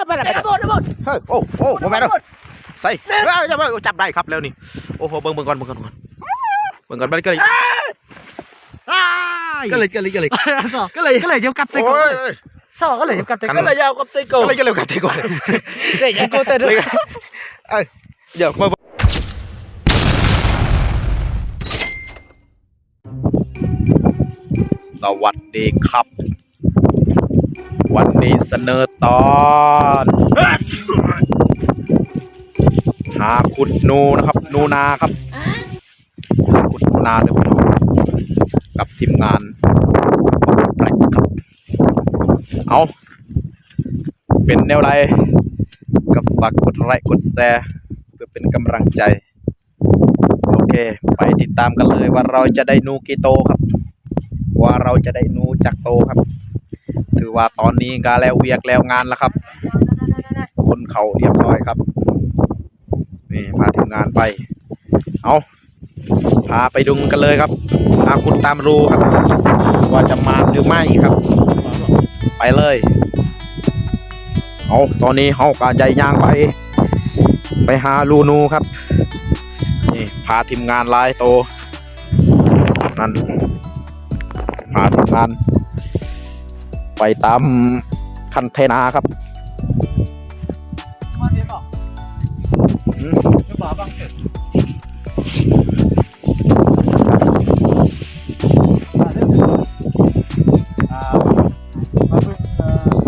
ໄປແລ້ວ ໄປແລ້ວ ເຮີ້ຍ ໂອ້ ໂອ້ ບໍ່ແມ່ນເດີ ໃສ່ ເອີ ຈັບໄດ້ຄັບແລ້ວນີ້ ໂອ້ໂຫ ເບິ່ງ ເບິ່ງກ່ອນ ເບິ່ງກ່ອນ ເບິ່ງກ່ອນ ເບິ່ງກ່ອນ ມັນກໍເລີຍ ກໍເລີຍ ກໍເລີຍ ກໍເລີຍ ກໍເລີຍ ກໍເລີຍ ກໍເລີຍ ກໍເລີຍ ກໍເລີຍ ເອີຍ ເອີຍ ກໍເລີຍ ກໍເລີຍ ເອີຍ ດຽວມາ ສະຫວັດດີຄັບ ວັນນີ້ສະເໜີຕອນ ຫາຂຸດໜູນະຄັບ ໜູນາຄັບ ຂຸດໜູນາເດີພີ່ນ້ອງ ກັບທີມງານແບລັກຄັບ ເອົາ ເປັນແນວໃດກໍຝາກກົດໄລກົດແຊ ເພື່ອເປັນກຳລັງໃຈ ໂອເຄ ໄປຕິດຕາມກັນເລີຍວ່າເຮົາຈະໄດ້ໜູກີ່ໂຕຄັບ ວ່າເຮົາຈະໄດ້ໜູຈັກໂຕຄັບ ຖືວ່າຕອນນີ້ກໍແລ້ວວຽກແລ້ວງານແລ້ວຄັບ ຂົນເຂົ້າຮຽບຮ້ອຍຄັບ ນີ້ພາທີມງານໄປ ເອົາ ພາໄປດຸ່ມກັນເລີຍຄັບ ພາຂຸດຕາມຮູຄັບ ວ່າຈະໝານຫຼືໄມ່ຄັບ ໄປເລີຍ ເອົາ ຕອນນີ້ເຮົາກໍໄດ້ຍ່າງໄປ ໄປຫາຮູໜູຄັບ ນີ້ພາທີມງານຫຼາຍໂຕ ນັ້ນ ພາທີມງານໄປຕາມຄັນເທນາຄັບ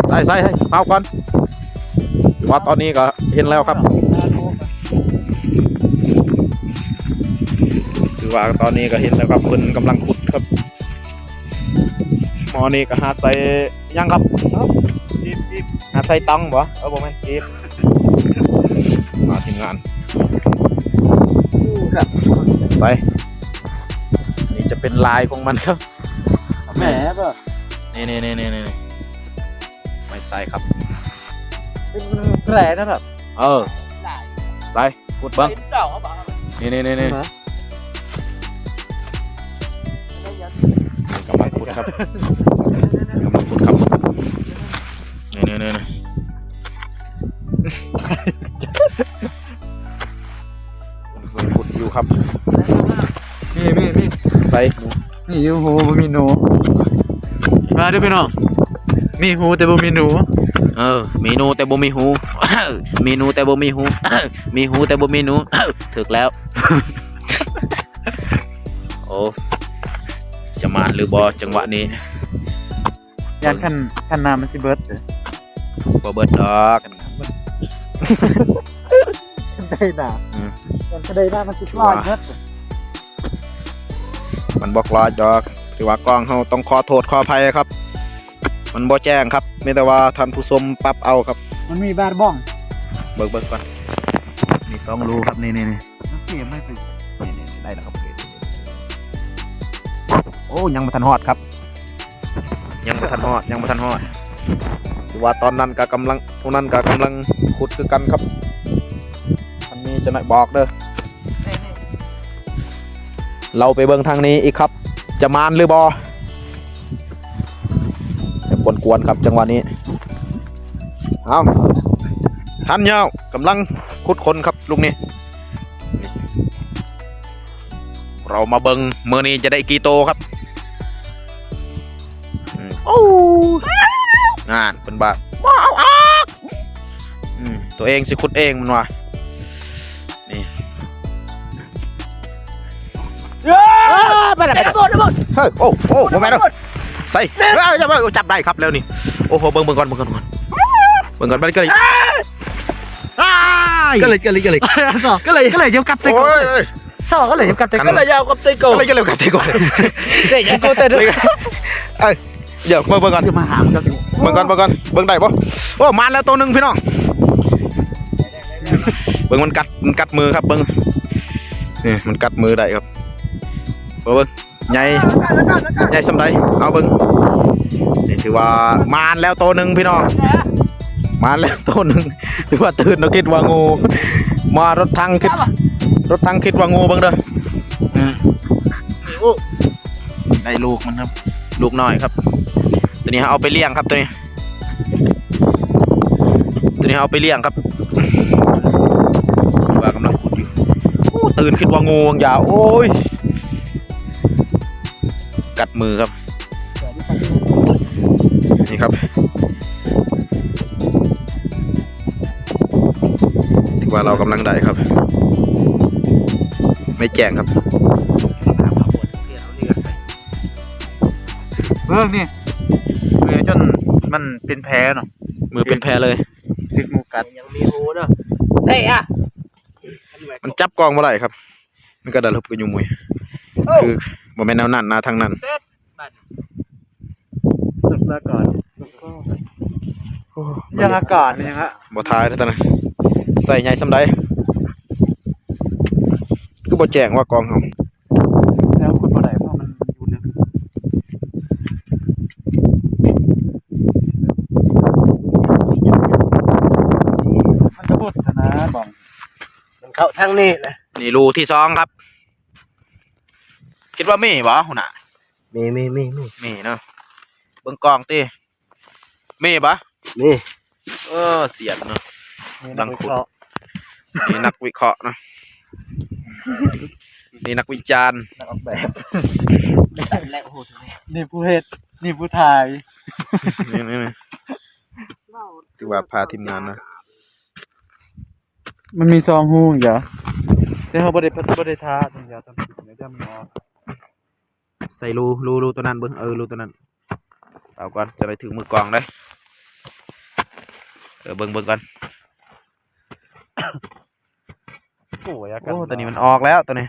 ໃສ່ ໃສ່ ໃສ່ ເອົາກ່ອນ ວ່າຕອນນີ້ກໍເຫັນແລ້ວຄັບ ຄືວ່າຕອນນີ້ກໍເຫັນແລ້ວຄັບ ເພິ່ນກຳລັງຂຸດຄັບ ໝໍນີ້ກໍຫາໃສ່ຫຍັງຄັບ ຈີບ ຈີບ ຫາໃສ່ຕອງບໍ່ ເອີ ບໍ່ແມ່ນຈີບ ມາທີມງານ ໃສ່ ນີ້ຈະເປັນລາຍຂອງມັນຄັບ ແໝບໍ່ ນີ້ໆໆໆ ໄມ້ໃສ່ຄັບ ເປັນແຜນະແບບ ເອີ ໃສ່ ຂຸດເບິ່ງ ນີ້ໆໆໆ ກຳລັງຂຸດຄັບ ກຳລັງຂຸດຄັບ ນີ້ໆໆໆ ກຳລັງຂຸດຢູ່ຄັບ ມີ ມີ ມີ ໃສ່ ມີຢູ່ ໂຫ ບໍ່ມີໜູ ມາເດີພີ່ນ້ອງ ມີຫູແຕ່ບໍ່ມີໜູ ເອີ ມີໜູແຕ່ບໍ່ມີຫູ ມີໜູແຕ່ບໍ່ມີຫູ ມີຫູແຕ່ບໍ່ມີໜູ ຖືກແລ້ວ ໂອ້ ຈະໝານຫຼືບໍ່ຈັງຫວະນີ້ ຢ້ານຄັນ ຄັນນ້ຳມັນຊິເບິດເດີ ບໍ່ເບິດດອກ ຄັນໄດ້ນ້ຳ ອືມ ຄັນໄດ້ນ້ຳມັນຊິກລາຍເບິດ ມັນບໍ່ກລາຍດອກ ຖືວ່າກ້ອງເຮົາຕ້ອງຂໍໂທດຂໍອະໄພຄັບ ມັນບໍ່ແຈ້ງຄັບ ມີແຕ່ວ່າທ່ານຜູ້ຊົມປັບເອົາຄັບ ມັນມີບາດບ້ອງ ເບິ່ງ ເບິ່ງກ່ອນ ມີສອງຮູຄັບ ນີ້ໆໆ ມັນເກມໄດ້ຕິ ນີ້ໆ ໄດ້ແລ້ວຄັບ ໂອ້ ຍັງບໍ່ທັນຮອດຄັບ ຍັງບໍ່ທັນຮອດ ຍັງບໍ່ທັນຮອດ ຄືວ່າຕອນນັ້ນກໍກຳລັງ ຜູ້ນັ້ນກໍກຳລັງຂຸດຄືກັນຄັບ ຄັນມີຈະໜ້ອຍບອກເດີ ເຮົາໄປເບິ່ງທາງນີ້ອີກຄັບ ຈະໝານຫຼືບໍ່ ແບບກວນໆຄັບ ຈັງຫວະນີ້ ເອົາ ທັນຍາວ ກຳລັງຂຸດຄົ້ນຄັບ ລູກນີ້ ເຮົາມາເບິ່ງ ມື້ນີ້ຈະໄດ້ກີ່ໂຕຄັບ ອືມ ໂອ້ ງານເພິ່ນວ່າ ບໍ່ເອົາອອກ ອືມ ຕົວເອງຊິຂຸດເອງ ມັນວ່າ ນີ້ ເອີ ໄປແລ້ວ ໄປແລ້ວ ເຮີ້ຍ ໂອ້ ໂອ້ ບໍ່ແມ່ນເດີ ໃສ່ ເອີ ຈັບ ຈັບໄດ້ຄັບແລ້ວນີ້ ໂອ້ໂຫ ເບິ່ງ ເບິ່ງກ່ອນ ເບິ່ງກ່ອນ ເບິ່ງກ່ອນ ເບິ່ງກ່ອນ ມັນກໍເລີຍ ກໍເລີຍ ກໍເລີຍ ກໍເລີຍ ກໍເລີຍ ກໍເລີຍ ດຽວກັບໃສ່ ໂອ້ຍ ຊອກກໍເລີຍ ກັບແຕ່ ກໍເລີຍ ເອົາກັບແຕ່ ກໍເລີຍ ກໍເລີຍ ກັບແຕ່ ກໍເລີຍ ເອີຍ ດຽວມາເບິ່ງກ່ອນ ເບິ່ງກ່ອນ ເບິ່ງກ່ອນ ເບິ່ງໄດ້ບໍ່ ໂອ້ ມາແລ້ວໂຕໜຶ່ງພີ່ນ້ອງ ເບິ່ງ ມັນກັດ ມັນກັດມືຄັບ ເບິ່ງ ນີ້ ມັນກັດມືໄດ້ຄັບ ເບິ່ງ ໃຫຍ່ ໃຫຍ່ສ່ຳໃດ ເອົາເບິ່ງ ນີ້ຖືວ່າມານແລ້ວໂຕໜຶ່ງພີ່ນ້ອງ ມານແລ້ວໂຕໜຶ່ງ ຖືວ່າຕື່ນເນາະ ຄິດວ່າງູ ມາລົດຖັງ ຄິດ ລົດຖັງຄິດວ່າງູ ເບິ່ງເດີ ອືມ ໂອ້ ໄດ້ລູກມັນຄັບ ລູກນ້ອຍຄັບ ໂຕນີ້ເຮົາເອົາໄປລ້ຽງຄັບ ໂຕນີ້ ຕົວນີ້ເຮົາເອົາໄປລ້ຽງຄັບ ວ່າກຳລັງຂຸດຢູ່. ໂອ້ ຕື່ນ ຄິດວ່າງູຫວງຢາວ. ໂອ້ຍ ກັດມືຄັບ. ນີ້ຄັບ ຖືວ່າລາວກຳລັງໄດ້ຄັບ ໄມ້ແຈ້ງຄັບ. ເບິ່ງນີ້ ມືຈົນມັນເປັນແຜເນາະ ມືເປັນແຜເລີຍ ຖືກງູກັດ ຍັງມີຮູເນາະ ເຊອະ ມັນຈັບກ້ອງບໍ່ໄດ້ຄັບ ມັນກະດະລຶບກະຍຸງມຸຍ ຄືບໍ່ແມ່ນແນວນັ້ນນະ ທາງນັ້ນ ລາກ່ອນ ໂອ້ ຍັງລາກ່ອນ ຍັງລະ ບໍ່ຖ່າຍແລ້ວຕອນນັ້ນ ໃສ່ໃຫຍ່ສ່ຳໃດ ຄືບໍ່ແຈ້ງວ່າກ້ອງເຮົາ ແລ້ວຂຸດບໍ່ໄດ້ ເພາະມັນຢູ່ເລິກ ມັນກະບົດຫັ້ນນະ ບ່ອນ ມັນເຂົ້າທາງນີ້ແຫຼະ. ນີ້ຮູທີສອງຄັບ ຄິດວ່າມີບໍ່ຫົວໜ້າ? ມີ ມີ ມີ ມີ ມີເນາະ ເບິ່ງກ້ອງຕິ ມີບໍ່? ມີ ເອີ ສຽນເນາະ ນີ້ນັກວິເຄາະ ນີ້ນັກວິເຄາະເນາະ ນີ້ນັກວິຈານ ນັກອອກແບບ ນີ້ຜູ້ເຮັດ ນີ້ຜູ້ຖ່າຍ ນີ້ ນີ້ ນີ້ ຖືວ່າພາທີມງານນະ ມັນມີສອງຮູ ແຕ່ເຮົາບໍ່ໄດ້ ບໍ່ໄດ້ທາ ໃສ່ຮູ ຮູ ຮູຕົວນັ້ນເບິ່ງ ເອີ ຮູຕົວນັ້ນ ເອົາກ່ອນ ຈະໄດ້ຖືມືກ້ອງເດ້ ເອີ ເບິ່ງ ເບິ່ງກ່ອນ. ໂອ້ ໂອ້ ຕົວນີ້ມັນອອກແລ້ວ ຕົວນີ້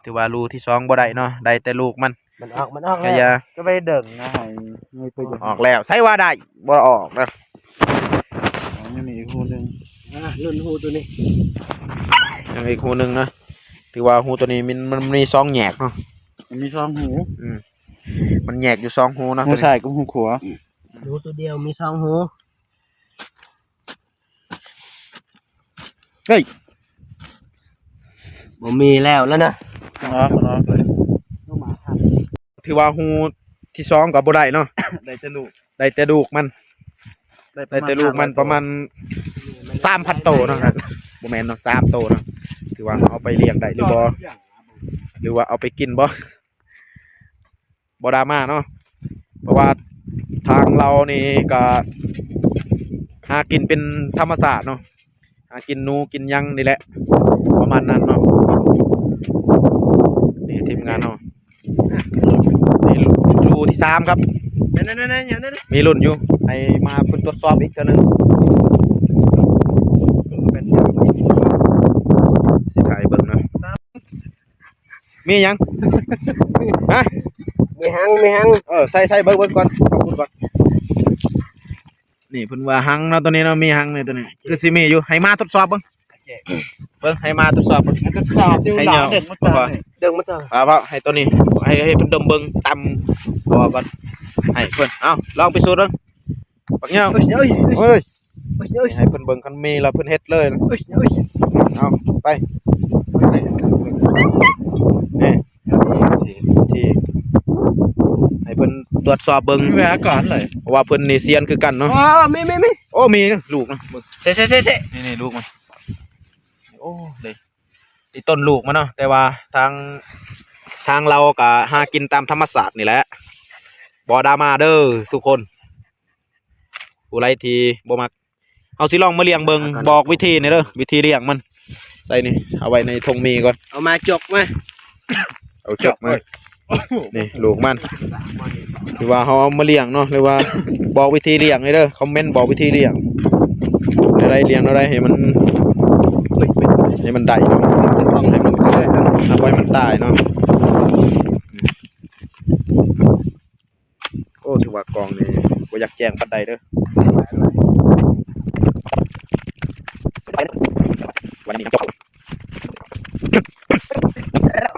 ຖືວ່າຮູທີສອງບໍ່ໄດ້ເນາະ ໄດ້ແຕ່ລູກມັນ ມັນອອກ ມັນອອກແລ້ວ ກະໄປດຶງນະ ໃຫ້ ໃຫ້ໄປ ອອກແລ້ວ ໃສວ່າໄດ້ ບໍ່ອອກນະ ຍັງມີອີກຮູໜຶ່ງ ລຸ້ນຮູຕົວນີ້ ຍັງອີກຮູໜຶ່ງນະ ຖືວ່າຮູຕົວນີ້ມັນ ມັນມີສອງແຍກເນາະ ມັນມີສອງຮູ ອືມ ມັນແຍກຢູ່ສອງຮູເນາະ ຮູຊ້າຍກັບຮູຂວາ ຮູຕົວດຽວມີສອງຮູ. ເຮີ້ຍ ບໍ່ມີແລ້ວລະນະ ອອກ ອອກເລີຍ ຖືວ່າຮູທີສອງກະບໍ່ໄດ້ເນາະ ໄດ້ແຕ່ລູກ ໄດ້ແຕ່ລູກມັນ ໄດ້ແຕ່ລູກມັນ ປະມານສາມພັນໂຕເນາະ ບໍ່ແມ່ນເນາະ ສາມໂຕເນາະ ຖືວ່າເຮົາເອົາໄປລ້ຽງໄດ້ຫຼືບໍ່ ຫຼືວ່າເອົາໄປກິນບໍ່? ບໍ່ດາມາເນາະ ເພາະວ່າທາງລາວນີ້ກະຫາກິນເປັນທຳມະຊາດເນາະ ຫາກິນໜູກິນຫຍັງນີ້ແຫຼະ ປະມານນັ້ນເນາະ ນີ້ທີມງານເຮົາ ນີ້ລູກທີສາມຄັບ ນັ້ນໆໆໆ ມີລຸ້ນຢູ່ ໃຫ້ມາເພິ່ນກວດສອບອີກເທື່ອໜຶ່ງ ຊິຖ່າຍເບິ່ງເນາະ. ມີຫຍັງ? ຮະ? ມີຮັງ ມີຮັງ ເອີ ໃສ່ ໃສ່ເບິ່ງ ເບິ່ງກ່ອນ ຂອບຄຸນກ່ອນ ນີ້ເພິ່ນວ່າຮັງເນາະ ໂຕນີ້ເນາະ ມີຮັງນີ້ ໂຕນີ້ຄືຊິມີຢູ່ ໃຫ້ມາທົດສອບເບິ່ງ ເບິ່ງ ໃຫ້ມາທົດສອບເບິ່ງ ທົດສອບຢູ່ ໃຫ້ເຍົາ ເບິ່ງມາເບິ່ງ ເບິ່ງມາເບິ່ງ ໃຫ້ໂຕນີ້ ໃຫ້ ໃຫ້ເພິ່ນດົມເບິ່ງ ຕຳບໍ່ກ່ອນ ໃຫ້ເພິ່ນ ເອົາ ລອງພິສູດເບິ່ງ ບັກເຍົາ ໂອ້ຍ ໂອ້ຍ ໂອ້ຍ ໃຫ້ເພິ່ນເບິ່ງ ຄັນມີແລ້ວເພິ່ນເຮັດເລີຍ ເອົາ ໄປ ນີ້ ທີ່ ທີ່ ໃຫ້ເພິ່ນຕວດສອບເບິ່ງ ມີແວວກ່ອນເລີຍ ເພາະວ່າເພິ່ນນີ້ຊຽນຄືກັນເນາະ ອໍ ມີ ມີ ມີ ໂອ້ ມີລູກນະ ເບິ່ງ ເຊ ເຊ ເຊ ເຊ ນີ້ ນີ້ລູກມັນ ໂອ້ ເດ້ ນີ້ຕົ້ນລູກມັນເນາະ ແຕ່ວ່າທາງ ທາງລາວກະຫາກິນຕາມທຳມະຊາດນີ້ແຫຼະ ບໍ່ດາມາເດີທຸກຄົນ ຜູ້ໃດທີ່ບໍ່ມັກ ເຮົາຊິລອງມາລ້ຽງເບິ່ງ ບອກວິທີແດ່ເດີ ວິທີລ້ຽງມັນ ໃສ່ນີ້ ເອົາໄວ້ໃນຖົງໝີ່ກ່ອນ ເອົາມາຈົກມາ ເອົາຈົກມາ ນີ້ລູກມັນ ຫຼືວ່າເຮົາເອົາມາລ້ຽງເນາະ ຫຼືວ່າບອກວິທີລ້ຽງແດ່ເດີ ຄອມເມັນບອກວິທີລ້ຽງ ແນວໃດລ້ຽງແນວໃດໃຫ້ມັນ ໃຫ້ມັນໄດ້ເນາະ ໃຫ້ມັນ ເອົາໄວ້ມັນຕາຍເນາະ. ໂອ້ ຖືວ່າກ້ອງນີ້ບໍ່ຢາກແຈ້ງປານໃດເດີ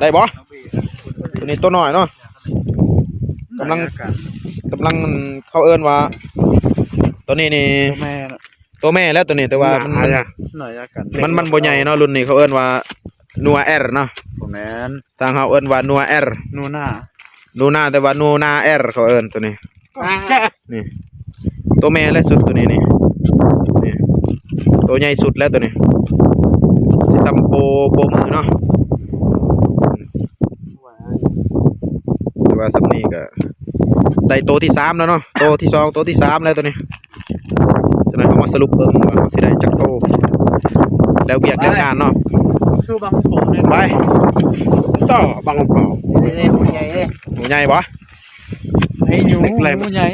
ໄດ້ບໍ່? ໂຕນີ້ໂຕນ້ອຍເນາະ ກຳລັງ ກຳລັງ ເຂົາເອີ້ນວ່າ ໂຕນີ້ນີ້ ໂຕແມ່ ໂຕແມ່ແລ້ວໂຕນີ້ ແຕ່ວ່າມັນ ມັນ ມັນບໍ່ໃຫຍ່ເນາະ ລຸ້ນນີ້ເຂົາເອີ້ນວ່າ ນົວແອລເນາະ ບໍ່ແມ່ນ ທາງເຮົາເອີ້ນວ່ານົວແອລ ນູນາ ນູນາ ແຕ່ວ່ານູນາແອລ ເຂົາເອີ້ນໂຕນີ້ ນີ້ ໂຕແມ່ແລ້ວສຸດໂຕນີ້ນີ້ ໂຕໃຫຍ່ສຸດແລ້ວໂຕນີ້ ຊິສ່ຳໂປ ໂປມືເນາະ. ແຕ່ວ່າສ່ຳນີ້ກໍໄດ້ໂຕທີສາມແລ້ວເນາະ ໂຕທີສອງ ໂຕທີສາມແລ້ວໂຕນີ້. ຈະໄດ້ເຮົາມາສະຫຼຸບເບິ່ງວ່າເຮົາຊິໄດ້ຈັກໂຕ ແລ້ວວຽກແລ້ວງານເນາະ. ສູ້ບັງໂປແມ່ນ ໄປ ຕໍ່ບັງໂປ ນີ້ໆ ໝູໃຫຍ່ເດ້ ໝູໃຫຍ່ບໍ່? ໃຫ້ຢູ່ ເລັກໄລ ໝູໃຫຍ່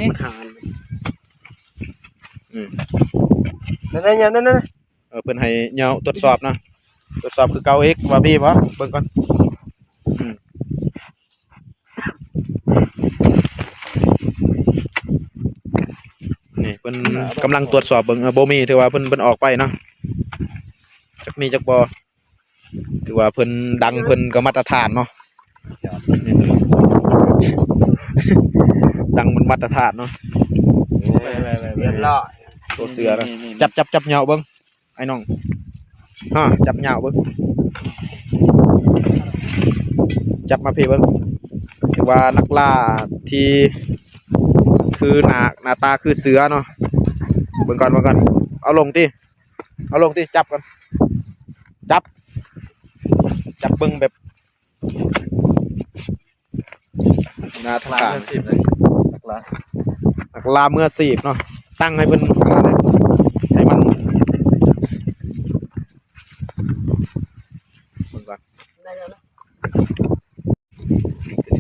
ອືມ ນັ້ນໆ ນັ້ນໆ ເອີ ເພິ່ນໃຫ້ເຍົາະ ຕວດສອບເນາະ ຕວດສອບຄືເກົ່າອີກວ່າມີບໍ່ ເບິ່ງກ່ອນ. ອືມ ນີ້ເພິ່ນກຳລັງຕວດສອບເບິ່ງ ເອີ ບໍ່ມີ ຖືວ່າເພິ່ນ ເພິ່ນອອກໄປເນາະ ຈັກມີຈັກບໍ່. ຖືວ່າເພິ່ນດັງ ເພິ່ນກໍມາດຕະຖານເນາະ ດັງເພິ່ນມາດຕະຖານເນາະ. ໂອ້ຍ ຮຽບຮ້ອຍ ໂຕເສືອນະ ນີ້ໆໆ ຈັບ ຈັບ ຈັບເຍົາະເບິ່ງ ໄອ້ນ້ອງ ຮະ ຈັບເຍົາະເບິ່ງ ຈັບມາພີ້ເບິ່ງ. ຖືວ່ານັກລ່າທີ່ຄືໜ້າ ໜ້າຕາຄືເສືອເນາະ. ເບິ່ງກ່ອນ ເບິ່ງກ່ອນ ເອົາລົງຕິ ເອົາລົງຕິ ຈັບກ່ອນ ຈັບ ຈັບເບິ່ງແບບ ໜ້າທານ ນັກລ່າມືອາຊີບເລີຍ ນັກລ່າ ນັກລ່າມືອາຊີບເນາະ. ຕັ້ງໃຫ້ເພິ່ນ ໃຫ້ມັນ ເບິ່ງກ່ອນ ໄດ້ແລ້ວນະ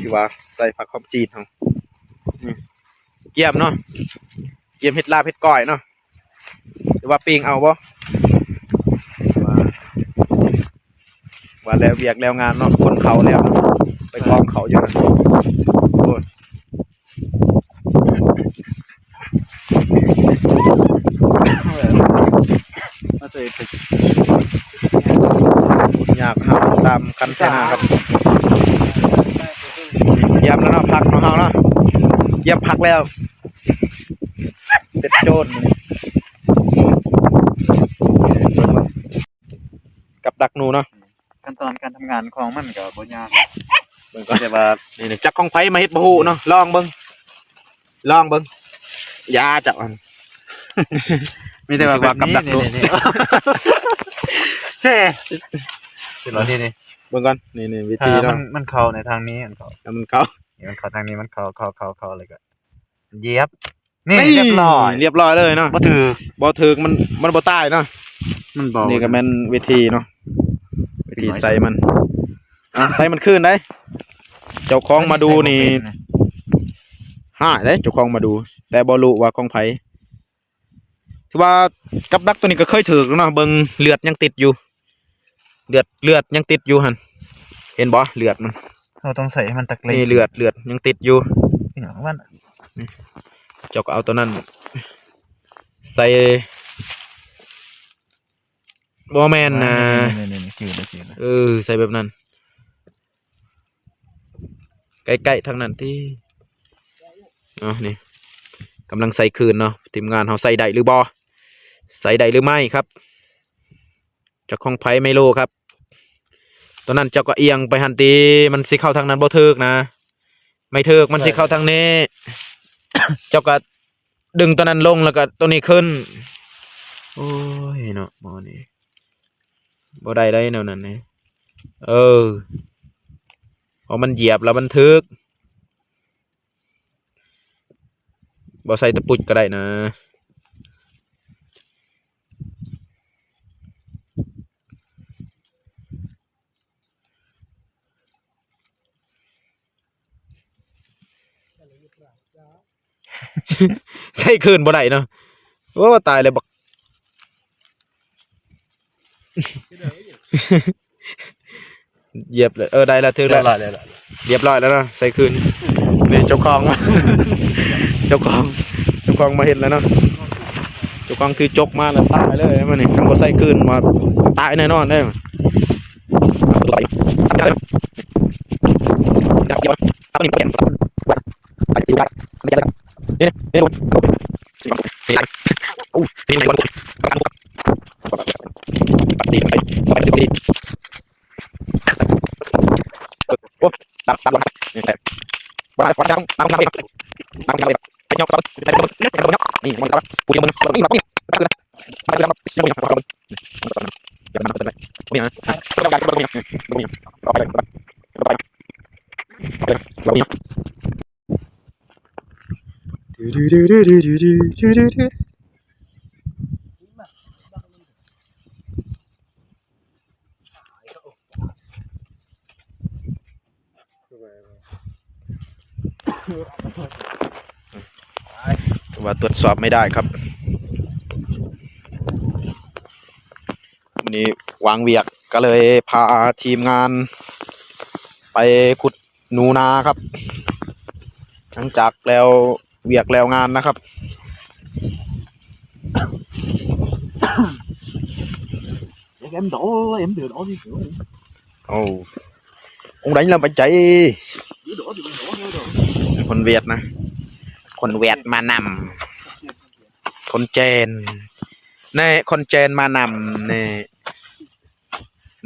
ທີ່ວ່າໃສ່ຜັກຫອມຈີນເຮົາ ນີ້ ກຽມເນາະ ກຽມເຮັດລາບເຮັດກ້ອຍເນາະ. ຫຼືວ່າປີ້ງເອົາບໍ່? ວ່າ ວ່າແລ້ວວຽກແລ້ວງານເນາະ ຄົນເຂົາແລ້ວ ໄປກອງເຂົາຢູ່ຫັ້ນ ໂອ້ຍ ຢາກຫາຕາມຄັນແທ້ນາຄັບ. ກຽມແລ້ວເນາະ ຜັກຂອງເຮົາເນາະ ກຽມຜັກແລ້ວ. ເປັດໂຈນ ກັບດັກໜູເນາະ. ຂັ້ນຕອນການທຳງານຂອງມັນກໍບໍ່ຍາກ ເບິ່ງກ່ອນ ແຕ່ວ່າ ນີ້ໆ ຈັກຂອງໃຜມາເຮັດບໍ່ຮູ້ເນາະ ລອງເບິ່ງ ລອງເບິ່ງ ຢ່າຈັບອັນ ມີແຕ່ວ່າກັບດັກໜູ ແຊະ ເຫັນບໍ່ ນີ້ໆ ເບິ່ງກ່ອນ ນີ້ໆ ວິທີເນາະ ມັນ ມັນເຂົ້າໃນທາງນີ້ ມັນເຂົ້າ ແລ້ວມັນເຂົ້າ ນີ້ມັນເຂົ້າທາງນີ້ ມັນເຂົ້າ ເຂົ້າ ເຂົ້າ ເຂົ້າ ແລ້ວກໍ ຢຽບ ນີ້ ນີ້ ຮຽບຮ້ອຍ ຮຽບຮ້ອຍເລີຍເນາະ ບໍ່ຖືກ ບໍ່ຖືກ ມັນ ມັນບໍ່ຕາຍເນາະ ມັນບໍ່ ນີ້ກໍແມ່ນວິທີເນາະ ວິທີໃສ່ມັນ ອ່າ ໃສ່ມັນຄືນໄດ໋ ເຈົ້າຂອງມາດູນີ້ ຮ້າຍເດ້ ເຈົ້າຂອງມາດູ ແຕ່ບໍ່ຮູ້ວ່າຂອງໃຜ. ຖືວ່າກັບດັກໂຕນີ້ກໍເຄີຍຖືກແລ້ວເນາະ ເບິ່ງເລືອດຍັງຕິດຢູ່ ເລືອດ ເລືອດຍັງຕິດຢູ່ຫັ້ນ ເຫັນບໍ່ ເລືອດມັນ ເຮົາຕ້ອງໃສ່ໃຫ້ມັນຕັກເລງ ນີ້ເລືອດ ເລືອດຍັງຕິດຢູ່ ເປັນຫຍັງຂອງມັນ ນີ້ ເຈົ້າກໍເອົາໂຕນັ້ນໃສ່ ບໍ່ແມ່ນນະ ນີ້ໆໆ ຈື່ແລ້ວ ຈື່ແລ້ວ ເອີ ໃສ່ແບບນັ້ນ ໃກ້ໆ ທາງນັ້ນຕິ ເອົາ ນີ້ ກຳລັງໃສ່ຄືນເນາະ ທີມງານເຮົາໃສ່ໄດ້ຫຼືບໍ່ ໃສ່ໄດ້ຫຼືໄມ່ຄັບ ຈັກຂອງໃຜໄມໂລຄັບ ຕອນນັ້ນເຈົ້າກໍອຽງໄປຫັ້ນຕິ ມັນຊິເຂົ້າທາງນັ້ນບໍ່ຖືກນະ ໄມ່ຖືກ ມັນຊິເຂົ້າທາງນີ້ ເຈົ້າກໍດຶງຕົວນັ້ນລົງ ແລ້ວກໍຕົວນີ້ຂຶ້ນ ໂອ້ຍເນາະ ໝໍນີ້ ບໍ່ໄດ້ໄດ໋ແນວນັ້ນນີ້ ເອີ ເພາະມັນຢຽບແລ້ວມັນຖືກ ບໍ່ໃສ່ຕະປຸດກໍໄດ້ນະ ໃສ່ຄືນບໍ່ໄດ້ເນາະ ໂອ້ ຕາຍແລ້ວບັກ ຢຽບເລີຍ ເອີ ໄດ້ແລ້ວ ຖືກແລ້ວ ຮຽບຮ້ອຍແລ້ວ ຮຽບຮ້ອຍແລ້ວເນາະ ໃສ່ຄືນ ນີ້ເຈົ້າຂອງ ເຈົ້າຂອງ ເຈົ້າຂອງມາເຮັດແລ້ວເນາະ ເຈົ້າຂອງຖືຈົກມາແລ້ວ ຕາຍເລີຍມານີ້ ຄັນບໍ່ໃສ່ຄືນມາ ຕາຍແນ່ນອນເດ້. ນີ້ມັນ ว่าตรวจสอบไม่ได้ครับ มื้อนี้ว่างเวียกก็เลยพาทีมงานไปขุดหนูนาครับ หลังจากแล้วเวียกแล้วงานนะครับ Em đổ, em đổ đi. โอ้ องค์ใดล่ะไปใจ คนเวียดนะ คนเวียดมานำ คนเจน นี่คนเจนมานำ นี่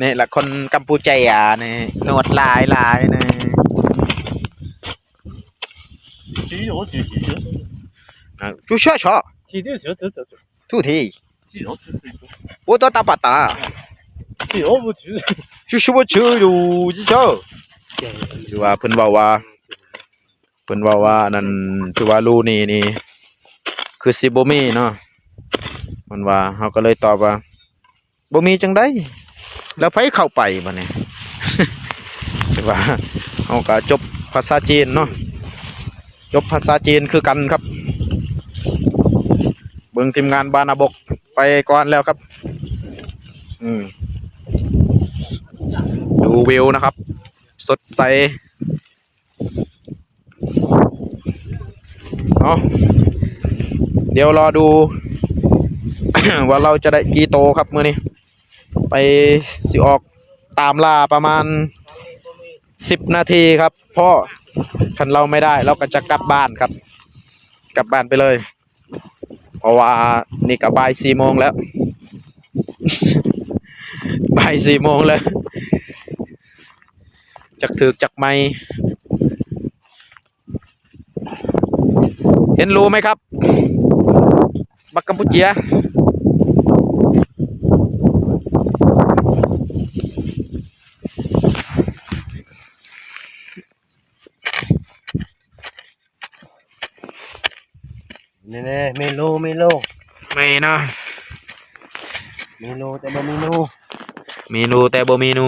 นี่ละคนกัมพูชา นี่ หนวดหลายๆ นี่ อ่ะ ชูเชื่อชอ ชูที โอ้ ตัวตาปาตา คือว่าเพิ่นเว้าว่า เพิ่นเว้าว่าอันนั้น คือว่ารูนี้นี่ คือสิบ่มีเนาะ เพิ่นว่า เฮาก็เลยตอบว่า บ่มีจั่งใด แล้วไผเข้าไปบัดนี้ คือว่า เฮาก็จบภาษาจีนเนาะ จบภาษาจีนคือกันครับ เบิ่งทีมงานบานาบกไปก่อนแล้วครับ อืม ดูวิวนะครับ สดใส เนาะ เดี๋ยวรอดู ว่าเราจะได้กี่โตครับมื้อนี้ ไปสิออกตามล่าประมาณสิบนาทีครับ เพราะคันเราไม่ได้ เราก็จะกลับบ้านครับ กลับบ้านไปเลย เพราะว่านี่ก็บ่ายสี่โมงแล้ว บ่ายสี่โมงแล้ว จักถืกจักไม่ เห็นรูไหมครับ บักกัมพูเจีย นี่ๆ มีรู มีรู ไม่นะ มีรูแต่บ่มีหนู มีหนูแต่บ่มีหนู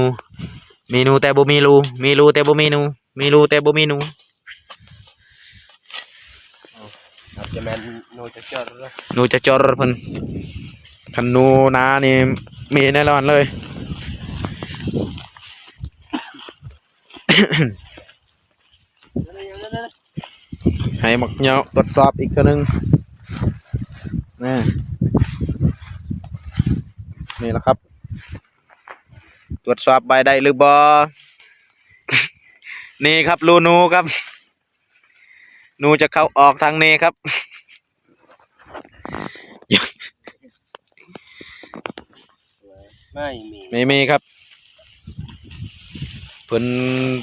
มีหนูแต่บ่มีรู มีรูแต่บ่มีหนู มีรูแต่บ่มีหนู อาจจะแม่นหนูจะจอด หนูจะจอดเพิ่น คันหนูนานี่มีแน่นอนเลย ให้บักเหยาะตรวจสอบอีกเทื่อหนึ่ง นี่ นี่แหละครับ ตรวจสอบใบได้หรือบ่ นี่ครับ รูหนูครับ หนูจะเข้าออกทางนี้ครับ ไม่มี ไม่มีครับ เพิ่น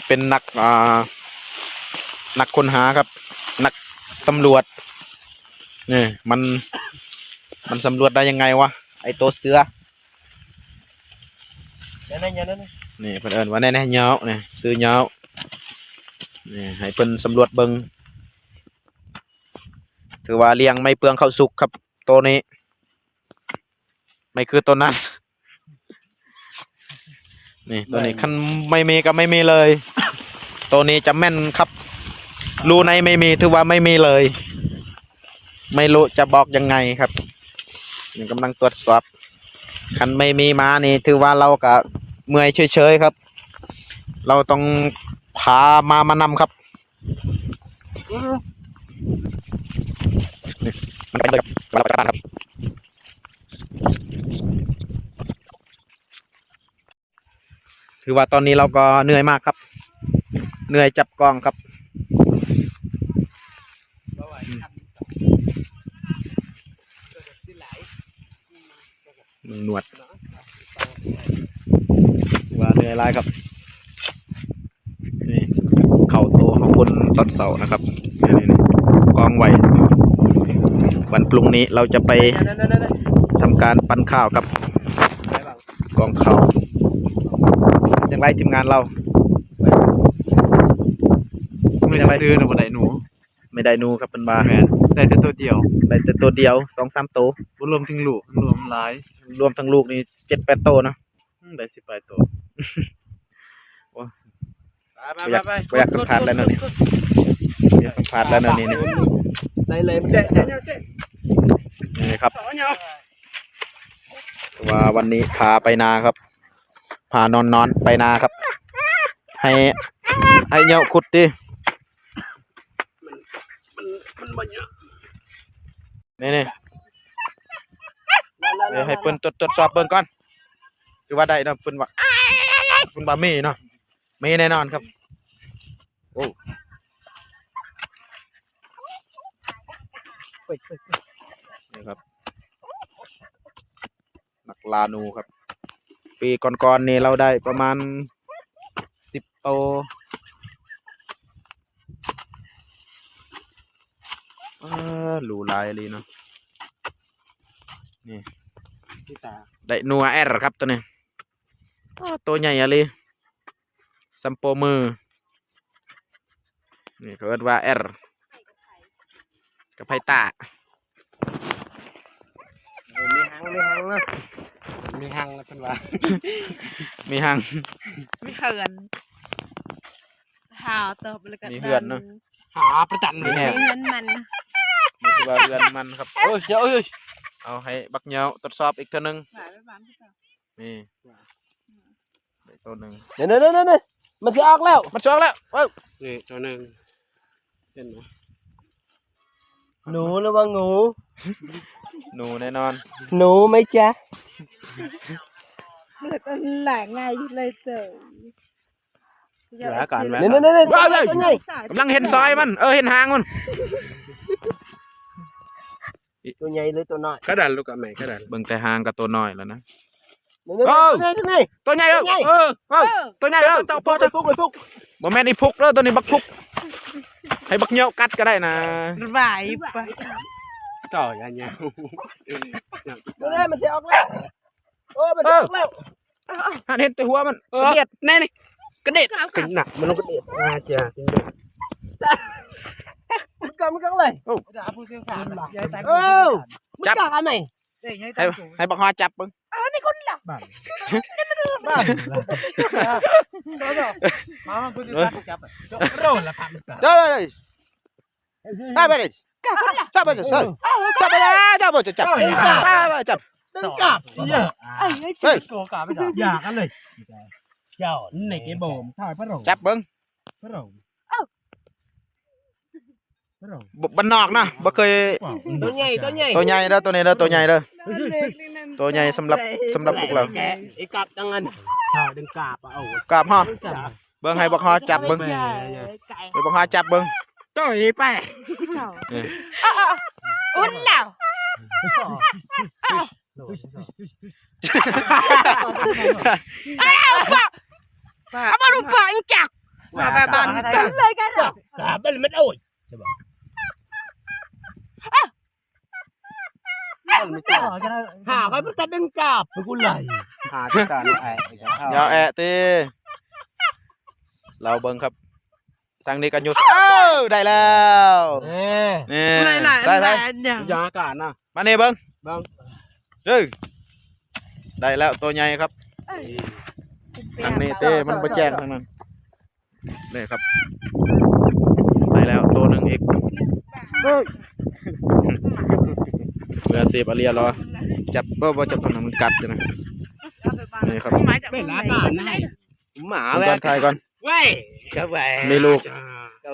เป็นนัก อ่า นักค้นหาครับ นักสำรวจ นี่ มัน มันสำรวจได้ยังไงวะ ไอ้โตเสือ นี่ เพิ่นเอิ้นว่าแน่ๆ เหยาะ นี่ ชื่อเหยาะ นี่ ให้เพิ่นสำรวจเบิ่ง ถือว่าเลี้ยงไม่เปลืองข้าวสุกครับ โตนี้ ไม่คือโตนั้น นี่ โตนี้ คันไม่มีก็ไม่มีเลย โตนี้จะแม่นครับ รูไหนไม่มีถือว่าไม่มีเลย ไม่รู้จะบอกยังไงครับ นี่กำลังตรวจสอบ คันไม่มีมานี่ถือว่าเราก็เมื่อยเฉยๆครับ เราต้องพามามานำครับ ถือว่าตอนนี้เราก็เหนื่อยมากครับ เหนื่อยจับกล้องครับ หนวด ว่าเหนื่อยหลายครับ นี่ เข้าโตของคนตอนเช้านะครับ นี่ กองไว้ วันพรุ่งนี้เราจะไป ທຳການປັ່ນຂ້າວກັບກອງເຂົ້າ. ຈັ່ງໃດທີມງານເຮົາ? ມື້ຊື່ໆນະ ບໍ່ໄດ້ໜູ. ໄມ່ໄດ້ໜູຄັບເພິ່ນວ່າ. ແມ່ນ ໄດ້ແຕ່ໂຕດຽວ. ໄດ້ແຕ່ໂຕດຽວ ສອງສາມໂຕ. ບໍ່ລວມເຖິງລູກ. ລວມຫຼາຍ. ລວມທັງລູກນີ້ເຈັດແປດໂຕນະ. ອືມ ໄດ້ສິບປາຍໂຕ. ໂອ້ ໄປໆໆ ບໍ່ຢາກ ບໍ່ຢາກສຳພາດແລ້ວແນວນີ້. ບໍ່ຢາກສຳພາດແລ້ວແນວນີ້. ໄດ້ເລີຍ ນີ້ຄັບ ວ່າວັນນີ້ພາໄປນາຄັບ. ພານອນໆ ໄປນາຄັບ. ໃຫ້ ໃຫ້ເຫຍົະຂຸດຕິ. ມັນ ມັນ ມັນບໍ່ເຫຍົະ. ນີ້ໆ ເອີ ໃຫ້ເພິ່ນ ເອີ ໃຫ້ເພິ່ນ ເອີ ຕົວດ ຕົວດສອບເບິ່ງກ່ອນ. ຖືວ່າໄດ້ເນາະ ເພິ່ນວ່າ ເພິ່ນວ່າມີເນາະ. ມີແນ່ນອນຄັບ. ໂອ້ ນີ້ຄັບ ນັກລ່າໜູຄັບ. ປີກ່ອນໆນີ້ລາວໄດ້ປະມານສິບໂຕ. ເອີ ຫຼູຫຼາຍອີ່ຫຼີເນາະ. ນີ້ ໄດ້ໜູແອລຄັບໂຕນີ້. ໂອ້ ໂຕໃຫຍ່ອີ່ຫຼີ ສ່ຳໂປ້ມື. ນີ້ເຂົາເອີ້ນວ່າແອລ ກະໄພຕາ. ເອີ ມີຮັງ ມີຮັງນະ ມີຮັງນະເພິ່ນວ່າ. ມີຮັງ ມີເຮືອນ ມີເຮືອນເນາະ. ຫາປະຈັນ ມີເຮືອນມັນ ມີແຮງ ມີແຕ່ວ່າເຮືອນມັນຄັບ. ເອີຍ ເອີຍ ເອົາໃຫ້ບັກເຫຍົະທົດສອບອີກເທື່ອໜຶ່ງ. ນີ້ ໄດ້ໂຕໜຶ່ງ. ນີ້ໆໆໆ ມັນຊິອອກແລ້ວ ມັນຊິອອກແລ້ວ. ເອີ ນີ້ໂຕໜຶ່ງ ເຫັນບໍ່? ໜູຫຼືວ່າງູ? ໜູແນ່ນອນ. ໜູໄໝຈະ? ລະກໍລາກງ່າຍຢູ່ເລີຍເຕີ. ເຫຼືອການແມ່ນ ນີ້ໆໆ ໂຕໃຫຍ່ ກຳລັງເຫັນຊອຍມັນ. ເອີ ເຫັນຫາງມັນ. ໂຕໃຫຍ່ຫຼືໂຕນ້ອຍ? ກະດັນລູກກະແມ່ ກະດັນ. ເບິ່ງແຕ່ຫາງກະໂຕນ້ອຍແລ້ວນະ. ນີ້ໆ ໂອ້ ໂຕໃຫຍ່ ໂຕໃຫຍ່ ໂຕໃຫຍ່. ເອີ ເອີ ໂຕໃຫຍ່ ເອີ ໂຕໃຫຍ່ ໂຕໃຫຍ່. ບໍ່ແມ່ນອີພຸກເດີ ໂຕນີ້ບັກພຸກ. ໃຫ້ບັກເຫຍົະກັດກະໄດ້ນະ. ໄວປະ ເຈົ້າຢ່າຍາວ. ນີ້ແຫຼະ ມັນຊິອອກແລ້ວ. ໂອ້ ມັນຊິອອກແລ້ວ. ຫັ້ນເຫັນແຕ່ຫົວມັນ. ເອີ ກະດຽດ ແນ່ນີ້ ກະດຽດ. ຂຶ້ນໜັກ ມັນລົງກະດຽດ. ອາ ເຈົ້າ ມັນກຳ ມັນກຳເລີຍ. ໂອ້ ໂອ້ ຈັບ ໃຫ້ ໃຫ້ບັກຮອດຈັບເບິ່ງ. ເອີ ນີ້ຄົນລະ ບ້ານ ບ້ານ ມາ ມາ ກູຊິຈັບ ຈັບ ໂລລະ ເດີ. ໄປ ໄປ ໄປ ໄປ ຈັບ ຈັບ ຈັບ ຈັບ ຈັບ ຈັບ ຈັບ ຈັບ ຈັບ ຈັບ ຈັບ ເອີຍ ຢ່າກັນເລີຍ ເຈົ້າ ນີ້ເກໂບມ ຖ່າຍພະໂລ ຈັບເບິ່ງ ພະໂລ ບ້ານນອກນະ ບໍ່ເຄີຍ. ໂຕໃຫຍ່ ໂຕໃຫຍ່ ໂຕໃຫຍ່ເດີ ໂຕນີ້ເດີ ໂຕໃຫຍ່ເດີ ໂຕໃຫຍ່ສຳລັບ ສຳລັບພວກເຮົາ. ອີກາບຈັ່ງນັ້ນ ຖ້າດຶງກາບ ເອົາ ກາບຮອດ. ເບິ່ງ ໃຫ້ບັກຮອດຈັບເບິ່ງ ໃຫ້ບັກຮອດຈັບເບິ່ງ. ໂຕນີ້ໄປ ເອີ ອຸ່ນແລ້ວ ເອົາປະ ເອົາປະ ເອົາປະ ຈັກ ມາໄປບ້ານກັນເລີຍກັນ. ກາບມັນ ໂອ້ຍ ຫາຂ້ອຍບໍ່ທັນດຶງກາບ ໄປກູໄລ ຫາທີ່ການ ເອົາແອະ ເອົາແອະຕິ. ລາວເບິ່ງຄັບ ທາງນີ້ກໍຍຸດ. ເອີ ໄດ້ແລ້ວ ເອີ ນີ້ ຫຼາຍໆ ໃສ່ ໃສ່ ອັນຫຍັງ ຢ່າການນະ ມານີ້ເບິ່ງ ເບິ່ງ ເອີ ໄດ້ແລ້ວ ໂຕໃຫຍ່ຄັບ. ເອີ ທາງນີ້ເຕ້ ມັນບໍ່ແຈ້ງທາງນັ້ນ. ນີ້ຄັບ ໄດ້ແລ້ວໂຕໜຶ່ງອີກ. ເອີ ມືອາຊີບອາເລຍເນາະ ຈັບ ບໍ່ ບໍ່ຈັບ ທາງນັ້ນມັນກັດຢູ່ນະ. ນີ້ຄັບ ເວລາການນະ ໝາ ເບິ່ງກ່ອນ ແວະ ຖ່າຍກ່ອນ ເວີຍ ເຈົ້າແວະ ມີລູກ ເຈົ້າ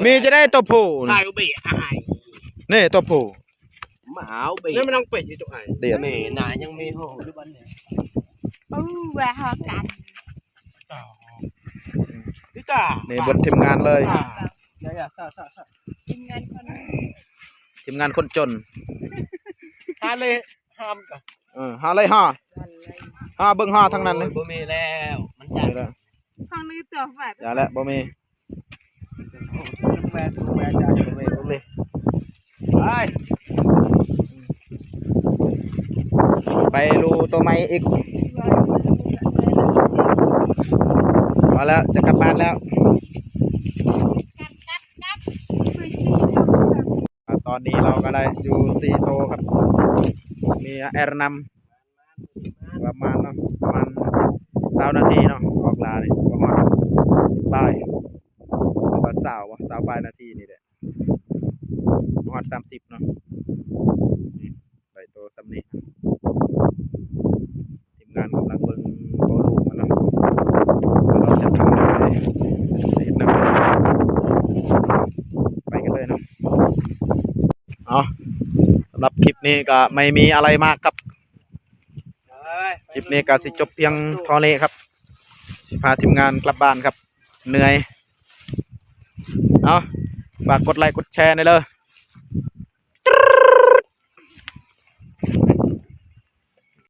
ແວະ ມີຈະໄດ້ໂຕຜູ້ ໃສ່ເບະອ້າຍ ນີ້ໂຕຜູ້ ໝາເບະ ນີ້ມັນຕ້ອງເປັນຢູ່ຕົວອ້າຍ ດຽວ ແມ່ນາຍັງມີໂຫຢູ່ບ້ານນີ້ ໂອ້ ແວະຫາກັນ ນີ້ບົດທີມງານເລີຍ ອ່າ ຢ່າໆ ຊະ ຊະ ຊະ ທີມງານຄົນ ທີມງານຄົນຈົນ ຫາເລຍ ຫ້າມກະ ເອີ ຫາໄລ່ຫາ ຫາເບິ່ງຫາທາງນັ້ນເລີຍ ໂອ້ຍ ບໍ່ມີແລ້ວ ມັນຈັກ ທາງນີ້ຕົວໄປ ຢ່າແຫຼະ ບໍ່ມີ ແມ່ນ ບໍ່ແມ່ນ ບໍ່ມີ ບໍ່ມີ ໄປ ໂອ້ ໄປລູໂຕໃໝ່ອີກ. ເອົາແລ້ວ ຈະກັບບ້ານແລ້ວ. ອ່າ ຕອນນີ້ເຮົາກໍໄດ້ຢູ່ສີ່ໂຕຄັບ ມີແອລນຳ ປະມານເນາະ ປະມານຊາວນາທີເນາະ ອອກລ່ານີ້ບໍ່ຮອດ ປາຍ ຫຼືວ່າຊາວບໍ່ ຊາວປາຍນາທີນີ້ແຫຼະ ບໍ່ຮອດສາມສິບເນາະ. ໄດ້ໂຕສ່ຳນີ້ ທີມງານກຳລັງເບິ່ງໂຕລູກມັນເນາະ ເຮົາຈະທຳໄປເຮັດນຳ ໄປກັນເລີຍເນາະ. ເອົາ ສຳລັບຄລິບນີ້ກໍໄມ່ມີອະໄລມາກຄັບ ຄລິບນີ້ກໍຊິຈົບພຽງເທົ່ານີ້ຄັບ ຊິພາທີມງານກັບບ້ານຄັບ ເໜື່ອຍ. ເອົາ ຝາກກົດໄລກົດແຊແດ່ເດີ.